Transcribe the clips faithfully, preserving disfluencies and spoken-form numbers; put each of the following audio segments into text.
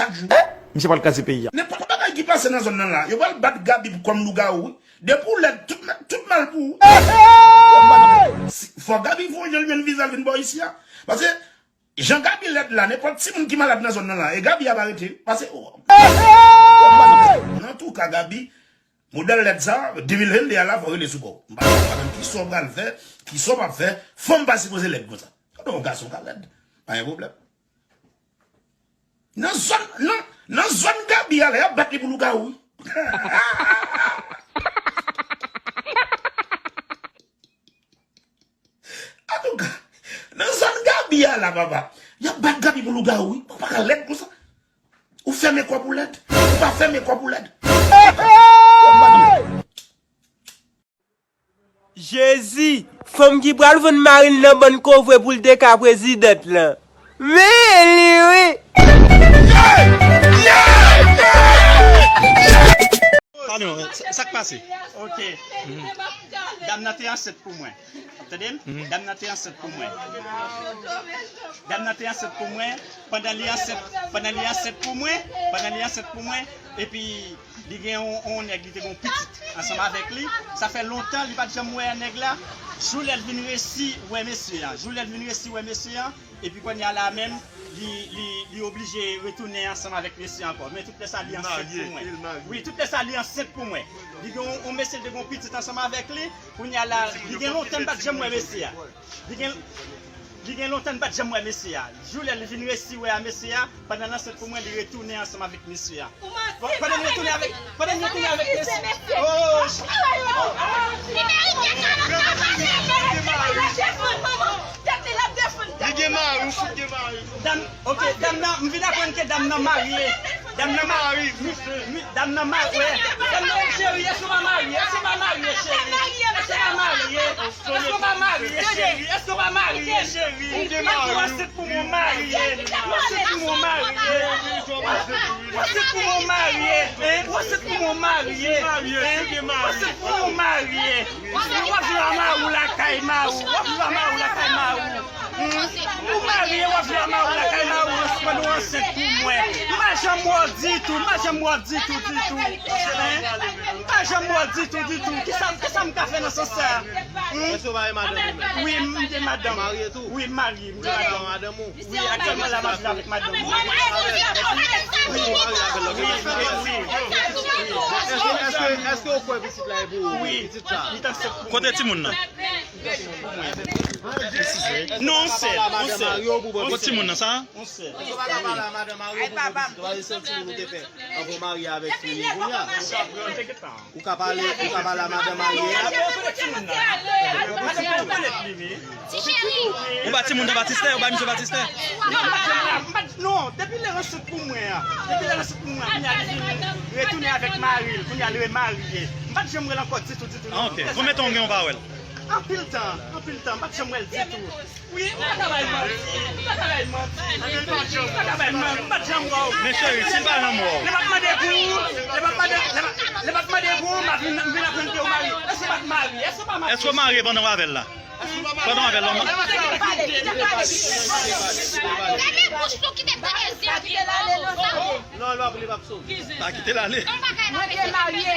Chak jou. Misye pral kraze peyi a. Nenpòt bagay ki pase nan zòn nan la, yo pral bat Gaby kòm lougawou, wi. Depi w lèd, tout, tout mal pou ou. Si- Fò Gaby fè yon jan l jwenn viza l vin bò isi a. Paske, jan Gaby lèd la, nenpòt timoun ki malad nan zòn nan la, e Gaby ap arete. Paske, oh. Nan tou ka, Gaby, modèl lèd sa, de mil venn de a la, fò rele sou kò w. M pa konn kisa w pral fè, kisa w p ap fè, fanm pa sipoze lèd konsa. Gade yon gason ka lèd, pa gen pwoblèm. Nan zòn, nan, nan zòn Gaby a la, y ap bat li pou lougawou, wi. Antouka, nan zòn Gaby a la, papa, y ap bat Gaby pou lougawou, wi. Ou pa ka lèd konsa. Ou fèmen kò pou lèd. Ou pa fèmen kò pou lèd. Jezi, fanm ki pral vann mari l nan bann kovre pou l te ka prezidant lan. Men li wi. Pale non, sa, sa k pase? Ok. Dam nan te ansent pou mwen. Tande m? Dam nan te ansent pou mwen. Dam nan te ansent pou mwen. Pandan li ansent, pandan li ansent pou mwen, pandan li ansent pou mwen, epi li gen yon, yon nèg, li te gen yon pitit ansanm avèk li. Sa fè lontan li pa t janm wè nèg la. Jou lè l vin resi wè mesye a, jou lè l vin resi wè mesye a, epi kounye a la menm, li, li, li oblije retounen ansanm avèk mesye ankò. Men tout lè sa li ansent pou mwen. Wi, tout lè sa li ansent pou mwen. Li gen yon, yon mesye, li te gen yon pitit ansanm avèk li. Kounye a la, li gen lontan m pa t janm wè mesye a. Li gen, li gen lontan m pa t janm wè mesye a. Jou lè li vin resi wè a mesye a, pandan l ansent pou mwen, li retounen ansanm avèk mesye a. Pandan l retounen avèk, pandan l retounen avèk mesye a. Oh, li merite kalòt la pase. Li gen mari, ou fout gen mari. Dam, ok, dam nan, m vin aprann ke dam nan marye. Dam nan marye. Dam nan marye. Dam nan, cheri, èske w pa marye? Èske w pa marye, cheri? Èske w pa marye? Èske w pa marye, cheri? Èske w pa marye, cheri? Ou ansent pou mwen marye. Ou ansent pou mwen marye. Ou ansent pou mwen marye. Hein? Ou ansent pou mwen marye. Hein? Ou ansent pou mwen marye. W ap jwe a mari w lakay mari w. W ap jwe a mari w lakay mari w. Hmm? Ou marye, w ap jwe a mari w lakay mari w, pandan w ansent pou mwen. M pa janm wè w ditou, m pa janm wè w ditou, ditou. Hein? M pa janm wè w ditou, ditou. Kisa, kisa m ka fè nan sans sa? Hmm? Èske w pa gen madanm ou menm? Wi, m gen madanm. Ou marye tou? Wi, m marye, m gen madanm. Ou gen madanm ou? Wi, aktyèlman la, m ap viv avèk madanm mwen. Wi, wi, wi. Èske, èske, èske w kwè pitit la e pou ou? Wi. Pitit sa? Li t ansent pou mwen. Kote timoun nan? Non, on sèl, on sèl. Kote timoun nan sa? On sèl. Èske w pa ka pale a madanm mari w pou mwen pitit la? Paske se yon timoun ou te fè anvan w marye avèk li kounye a. Ou ka pale, ou ka pale a madanm mari a? Ti cheri. Ou ba timoun nan batistè, ou ba misye batistè? Non, m pa t janm la, m pa t, non, depi lè l ansent pou mwen an, depi lè l ansent pou mwen an, kounye a li vin retounen avèk mari l, kounye a li remarye. M pa t janm wè l ankò ditou, ditou, non. Ah, ok. Konbyen tan w gen w pa wè l? Anpil tan, anpil tan, m pa t janm wè l ditou. Wi, ou pa ka bay manti, ou pa ka bay manti. Ou pa ka bay manti, m pa t janm wè w. Men cheri, si l pa janm wè w. Lè m ap mande pou ou, lè m ap mande, lè m ap, lè m ap mande pou ou, m ap vin, m vin aprann ke ou marye. Èske w pa t marye? Èske w pa marye? Èske w marye pandan w avè l la? Pandan w avè l la, w marye? Gade bouch nou kite tande zen. Non, non, li p ap sove. Pa kite l ale. Mwen te marye.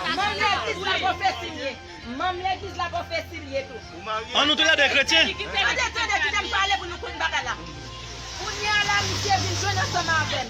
Manm legliz la pwofesi m ye. Manm legliz la pwofesi l ye tou. An nou toulède kretyen? Tande, tande, kite m pale pou nou konn bagay la. Kounye a la, misye vin jwenn ansanm avè m.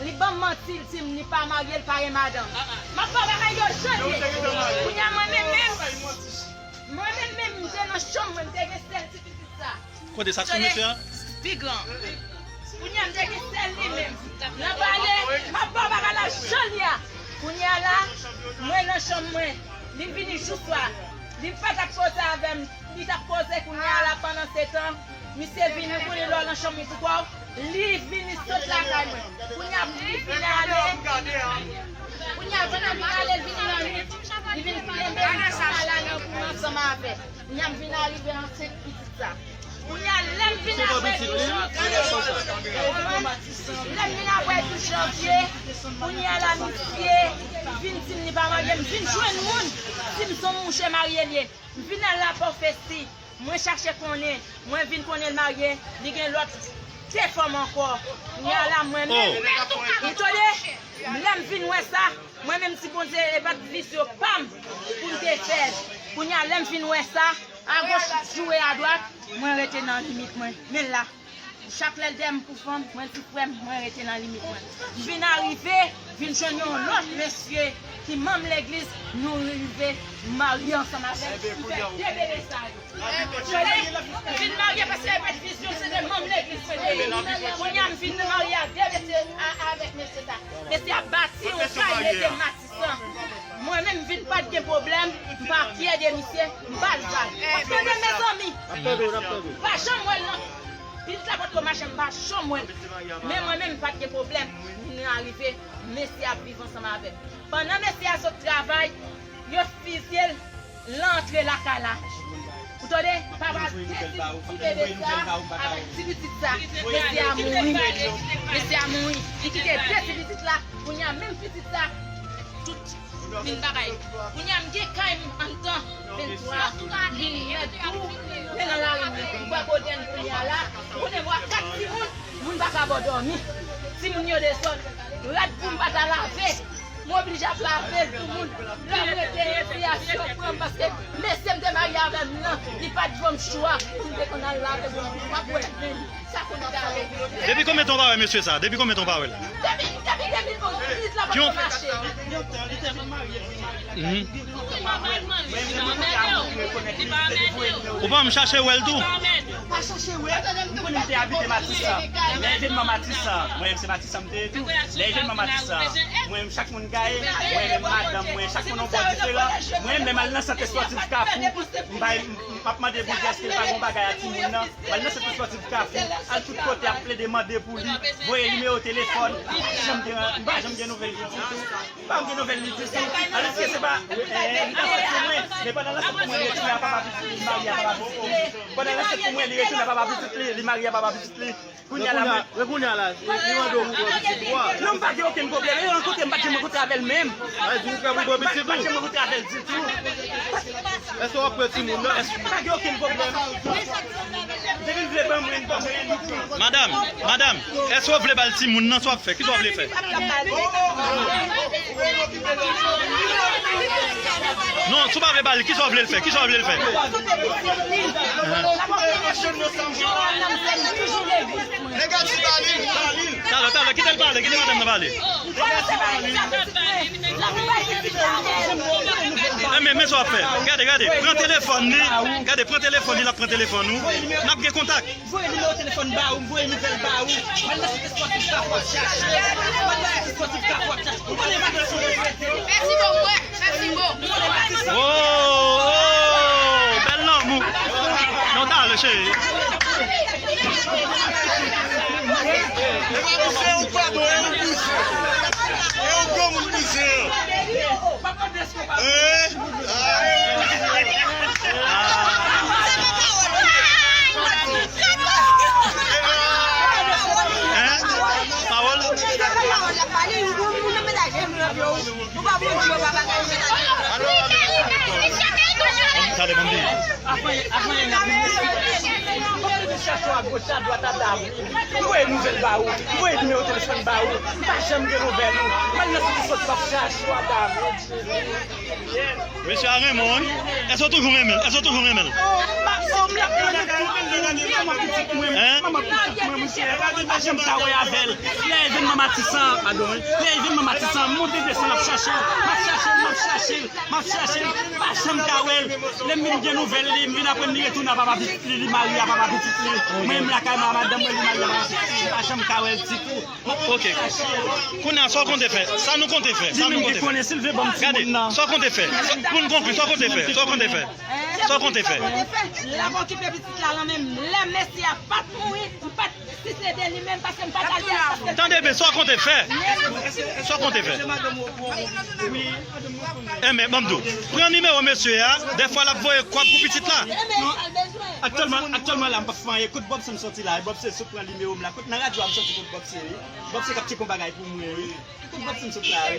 Li ban m manti, li di m li pa marye, li pa gen madanm. M ap ba w bagay yo jan l ye. Kounye a mwen menm menm, mwen menm menm, m te nan chanm mwen, m te gen sèl ti pitit sa. Kote sa sou mesye a? Pi gran. Kounye a m te gen sèl li menm. Nan pale, m ap ba w bagay la jan l ye a. Kounye a la, mwen nan chanm mwen. Li vini jou swa. Li pa t ap koze avè m. Li t ap koze kounye a la pandan se tan. Misye vini, ou konnen lè w nan chanm ou pou kò w. Li vini sot lakay mwen. Kounye a li vin ale. Kounye a pandan l vin ale, l vin nan nwit. Li vin kenbe m sou malad pou m ansanm avè l. Kounye a m vin arive ansent pitit sa. Kounye a lè m vin apre douz janvye, lè m vin apre douz janvye, kounye a la misye vin di m li pa marye, m vin jwenn moun, di m se yon mouche marye l ye. M vin al la pwofesi, mwen chache konnen, mwen vin konnen l marye, li gen lòt de fanm ankò. Kounye a la mwen menm, li Lè m vin wè sa, mwen menm si Bondye e pa t vizyon pa m pou m te fè l. Kounye a, lè m vin wè sa, agoch joure adwat, mwen rete nan limit mwen. Men la, chak lè l dèyè m pou fanm, mwen di frè m, mwen rete nan limit mwen. M vin arive, vin jwenn yon lòt mesye ki manm legliz, nou rive marye ansanm avè l, m fè de bebe sa yo. Tande, m vin marye paske e pa t vizyon, se te manm legliz mwen te ye. Kounye a, m vin marye a de mesye, a, avèk mesye sa. Mesye a bati yon kay, mete Matisan. Mwen menm, m vin pa t gen pwoblèm, m pa fyè de misye, m pa l va l. W ap tande, mezanmi? Pa janm wè l nan pitit la potko mache, m pa janm wè l. Men mwen menm, m pa t gen pwoblèm. M vin arive, mesye ap viv ansanm avè m. Pandan mesye a sot travay, yo fizye l, l antre lakay la. Ou tande? Papa te di ti bebe sa avèk ti pitit sa. Mesye a mouri. Mesye a mouri. Li kite de ti pitit la. Kounye a, menm pitit sa, tout vin bagay. Kounye a, m gen kay m anndan venntwa. Vin mèt tou, men nan lari m, m pa kote n kounye a la. Konnen m wè kat timoun, moun pa ka bò dòmi. Timoun yo dezòd. Rad pou m pa ta lave. M oblije ap lave l pou moun. Lè m rete, resiyasyon pran m paske mesye m te marye avè m nan, li pa t ban m chwa pou m te konn al lave pou m pa pran plen. Depi konbyen tan w pa wè mesye sa? Depi konbyen tan w pa wè l? Depi, depi de mil onz, li la pa mache. Mhm. Ou pa menm chache wè l tou? Pa chache wè l. M konnen m te abite Matisan. Lè evènman Matisan, mwen menm se Matisan m te ye tou. Lè evènman Matisan, mwen menm chak moun gaye, mwen menm madanm mwen, chak moun yon bò diferan. Mwen menm al nan sant espòtif Kafou, m bay M ap mande Bondye èske l pa gen yon bagay a timoun nan. M al nan sant espòtif Kafou, al tout kote ap plede mande pou li, voye nimewo telefòn, m pa janm gen, m pa janm gen nouvèl li ditou. M pa janm gen nouvèl li ditou. Alòske se pa, eh, li ta fè pou mwen, men pandan lansèt pou mwen, li retounen a papa pitit li, li marye a papa pitit li. Pandan lansèt pou mwen, li retounen a papa pitit li, li marye a papa pitit li. Kounye a la, men kounye a la, li, li mande w pou pran pitit ou a. Non, m pa gen okenn pwoblèm. E rankontre, m pa t janm rankontre avè l menm. Ay, di ou prè pou pran pitit ou? M pa t janm rankontre avè l ditou. Èske w ap pran timoun nan? M pa gen okenn pwoblèm. Depi l vle ban mwen, ban mwen. Madanm, madanm, èske w vle ba l timoun nan? Sa w ap fè? Kisa w vle fè? Non, si w pa vle ba l, kisa w vle l fè? Kisa w vle l fè? Talè, talè, kite l pale, kite madanm nan pale. Eh, men, men sa w ap fè. Gade, gade, pran telefòn li. Gade, pran telefòn li, l ap pran telefòn ou. N ap gen kontak. Voye nimewo telefòn ba ou, m voye nouvèl ba ou. M al nan sant espòtif Kafou ap chache l. M al nan sant espòtif Kafou ap chache l. Ou konnen madanm se retrete. Mèsi bon mwen, mèsi bon. Oh, oh, bèl lanmou. Non, talè, cheri. E pa pou se ou padon, e ou bouzen. E ou granmoun bouzen an. Hein? Hein? Pawòl? Gade, ban m di. Avan, avan yè n ap vin mesye. Fòk nou vin chache w agòch adwat a David. M voye nouvèl ba ou, m voye nimewo telefòn ba ou. M pa janm gen nouvèl ou. M al nan site sòti, m ap chache w a David. Mesye a renmen w, wi. Èske w toujou renmen l? Èske w toujou renmen l? Oh, m pa, oh, m la konnen tout. Manman pitit mwen, manman pitit mwen, mesye. M pa janm ka wè avè l. Lè evènman Matisan, padon, wi. Lè evènman Matisan, m monte desann, m ap chache l. M ap chache l, m ap chache l. M ap chache l, m pa janm ka wè l. Lè m vin gen nouvèl li, m vin aprann li retounen a papa pitit li, li marye a papa pitit li. Mwen menm lakay mwen, madanm mwen, li marye a papa pitit li. M pa janm ka wè l ditou. Ok. Kounye a, sa w konte fè? Sa nou konte fè? Sa nou konte fè? Gade, sa w konte fè? Pou n konkli, sa w konte fè? Sa w konte fè? Sa w konte fè? L ap okipe pitit la nan men m. Lè mesye a pa t mouri, m pa t Si se de li menm, paske m pa t al fè l, paske Tande byen, sa w konte fè? Sa w konte fè? Enben, ban m di w. Pran nimewo mesye a, dèfwa l ap voye kòb pou pitit la. Enben, sa l bezwen. Aktyèlman, aktyèlman la, m p ap fè anyen. Kot Bobson soti la, Bobson sot pran nimewo m la. Kot nan radyo a m soti kot Bobson, wi. Bobson k ap tcheke yon bagay pou mwen, wi. Kot Bobson sot la, wi.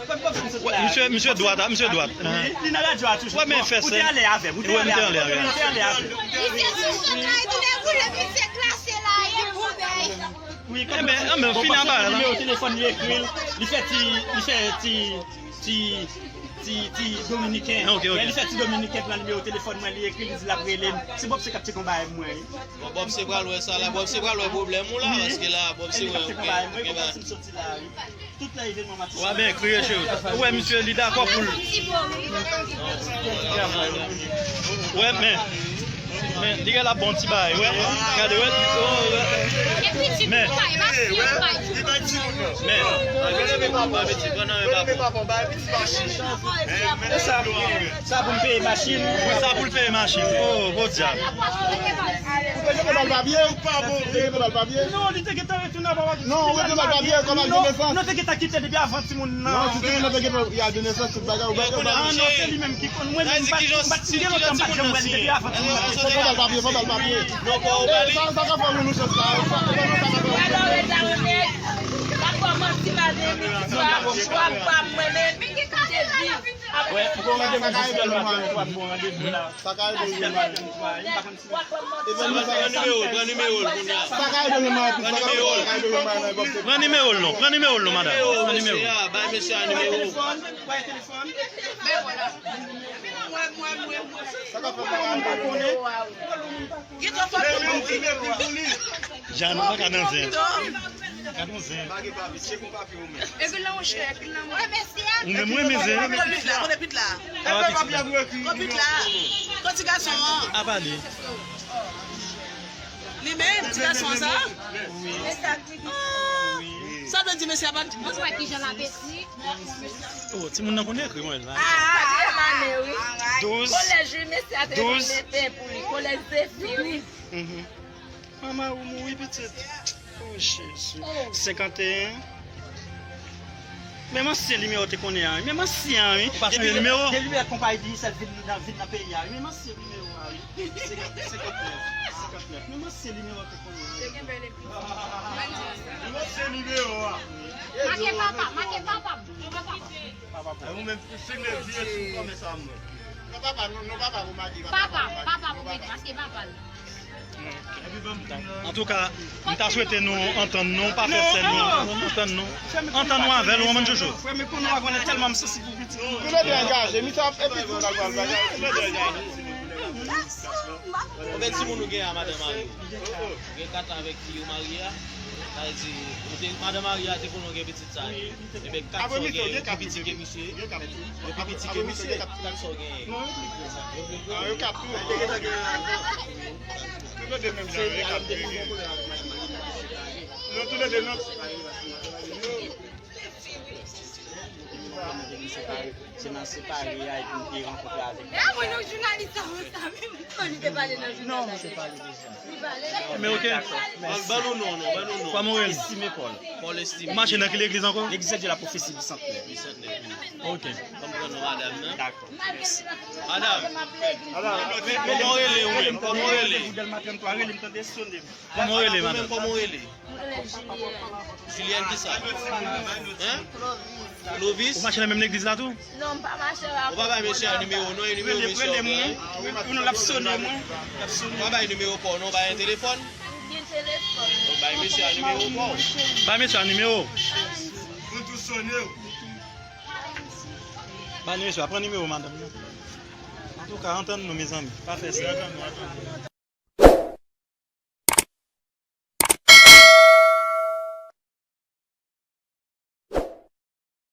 Kot Bobson sot la. Misye, misye dwat, a, misye dwat. Wi, li nan radyo a toujou. Wè, men fè sèn. Ou te anlè avè m, ou te anlè avè m. Ou te anlè avè m. Misye sou sot la, epi lè boule, misye klase la, e pou bèy. Wi, enben, enben, fini an bagay la. Nimewo telefòn li ekri l, li fè ti, li fè ti, ti, ti, ti dominiken. Ok, ok. Li fè ti dominiken pran nimewo telefòn mwen, li ekri, li di l ap rele m. Se Bob se k ap tcheke yon bagay mwen. Bon, Bob se pral wè sa la, Bob se pral wè pwoblèm ou la, paske la, Bob se wè, ok, ok, ba. Tout nan evenman matisyon. Wa ben kriye cheri. Ou wè misye li dakò pou l. Wè men, men li gen la bon ti bagay wè. Gade wè. Men, men sa, sa pou m peye machin. Sa pou l peye machin. Oh, bon dyab. Ou te gentan ba l papye? Ou pa bon, ou te gentan ba l papye? Non, li te gentan retounen a papa. Non, ou te gentan ba l papye, kòm ak de nesans. Non, te gentan kite depi avan timoun nan. Non, si timoun nan te gentan y a de nesans, tout bagay, ou pa gentan ba l. Ah, non, se li menm ki konn. Mwen menm, m pa, m pa, m gen lontan m pa t janm wè li depi avan timoun nan. Fò ba l papye, fò ba l papye. Non, fò ba li. Sa, sa ka fè moun yon chans la. Sa ka fè moun, sa ka fè moun. Wè, m gon randevou pou sipèl maten, m gon randevou la. Sa ka ede w. Pran nimewo l, pran nimewo l kounye a. Pran nimewo l. Pran nimewo l non, pran nimewo l non, madanm. Pran nimewo l. Bay mesye a nimewo. Jan, nou pa ka nan zen. Gad yon zen. Epi la, monchè, epi la, monchè. Ou menm, ou renmen zen. Konbit la, konbit la. Konbit la. Konti gason an. A pale. Li menm, ti gason an sa? Wi. Ah, sa vle di mesye a pa t. Mwen wè kijan l ap ekri. Oh, timoun nan konn ekri, mwen la. Ah, ah, ah, ah. Douz. Kolèj, wi, mesye a te mete pou li. Kolèj Zefi, wi. Mhm. Manman ou mouri pitit. Oh, Jezi. Senkanteyen. Menm ansyen nimewo te konnen an, wi. Menm ansyen an, wi. Ou pa chanje nimewo? Depi lè konpayi Digicel vin nan, vin nan peyi a, wi. Menm ansyen nimewo a, wi. Senkant, senkantnèf, senkantnèf. Menm ansyen nimewo te konnen an. Menm ansyen nimewo a. Make papa, make papa. Papa, papa. E ou menm, si m vye, si w kòmanse a mwen. Non, papa, non, non, papa, pou make, papa, papa, pou make, paske papa l. Antouka, m ta swete nou antann nou, pa fè sèl nou, antann nou. Antann nou avè l, ou konprann, Jojo? Frè, men konnen w a konnen tèlman m sansib pou pitit mwen. Toulède angaje, misye ap, epi tou. Toulède angaje. Konbyen timoun ou gen a, madanm Mario? Ou gen kat avèk fi ou marye a? Sa vle di, ou te, madanm Mario a te konnen w gen pitit sa yo. Ebyen, kat sa w gen, pi piti ke misye. Yo pi piti ke misye, kat sa w gen. Ah, yo kat tou. Yo de menm jan, yo kat tou. Yo tou le de non. Se nan separe a epi m te rankontre avèk li. Ah, mwen, non, jounalis sa, mwen, sa menm, mwen, li te pale nan jounal la. Non, mwen te pale deja. Li pale. Men ok. Ban, ban nou non, non, ban nou non. Kòman w rele? Estimé Paul. Paul Estimé. Ou mache nan ki legliz ankò? L'église de la prophétie Bicentenaire. Bicentenaire. Ok. Ban m pran non madanm nan. Dakò. Mèsi. Madanm. Madanm. Kòman w rele ou menm? Kòman w rele? Kòman w rele, madanm? Ou menm, kòman w rele? Julienne kisa? Hein? Clovis? Ou mache nan menm legliz la tou? Non, m pa mache la. Ou pa bay mesye a nimewo non, e nimewo mesye a ou bay. Ou non, l ap sone mwen. L ap sone. Ou pa bay nimewo pa w non, bay yon telefòn. Ou gen telefòn. Ou bay mesye a nimewo pa w. Bay mesye a nimewo. Mwen tou sone w. Bay mesye a, pran nimewo madanm nan. Antouka, antann nou, mezanmi. Pa fè sa.